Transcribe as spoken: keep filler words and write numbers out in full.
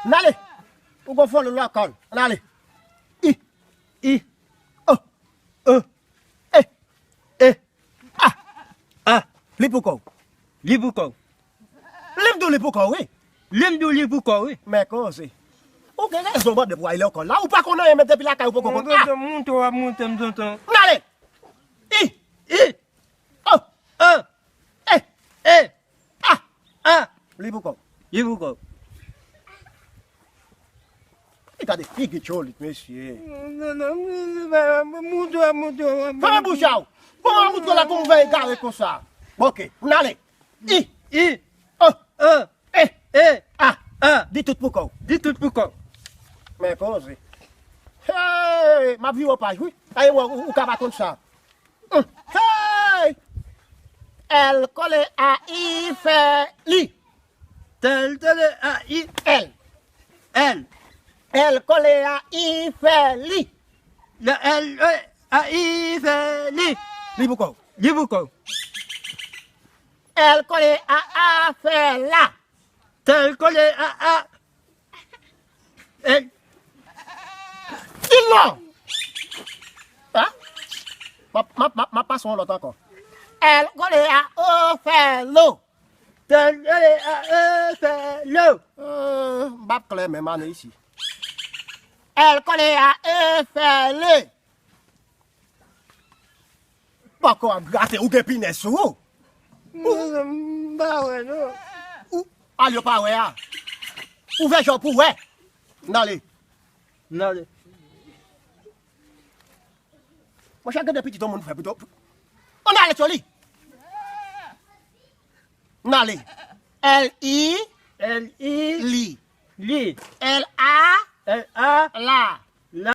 N ale. Ou gon fon lakòl. N ale. I. I. O. O. E. E. A. A. Li pou kò w. Li pou kò w. Li m di w li pou kò w, wi. Li m di w li pou kò w, wi. Men koze. Ou gen rezon, bòdè, pou w al lekòl la. Ou pa konn anyen, men depi lakay ou poko konn. Monte, monte, monte, monte. N ale. I. I. O. O. E. E. A. A. Li pou kò w. Li pou kò w. E gade figi tcholit, mesye. Fèmen bouch a w. Kòman bouch la pou m fè egare konsa? Bon, oke, n ale. I. I. O. O. E. E. A. A. Di tout pou kò w. Di tout pou kò w. Men koze. Hey, m ap vire w paj, wi. Aye, ou, ou ka pa konn sa. Hey! L kole A, I fè li. L kole A, I. L. L. L kole A, I fè li. L, L, A, I fè li. Li pou kò w. Li pou kò w. L kole A, A fè la. L kole A, A. L. Di l non. Ha? M ap, m ap, m ap, m ap pase yon lòt ankò. L kole A, O fè lo. L kole A, O fè lo. Euh, m p ap klè menm ane isi. L kole A, E fè le. Poko ap grate, ou gen pinèz sou ou. M pa wè, non. Ou, al yo pa wè a. Ou fè jan pou wè. N ale. N ale. Monchè, gade pitit yon moun fè pito. Ann ale, Tcholi. N ale. L I. L I. Li. Li. L A. L A. La.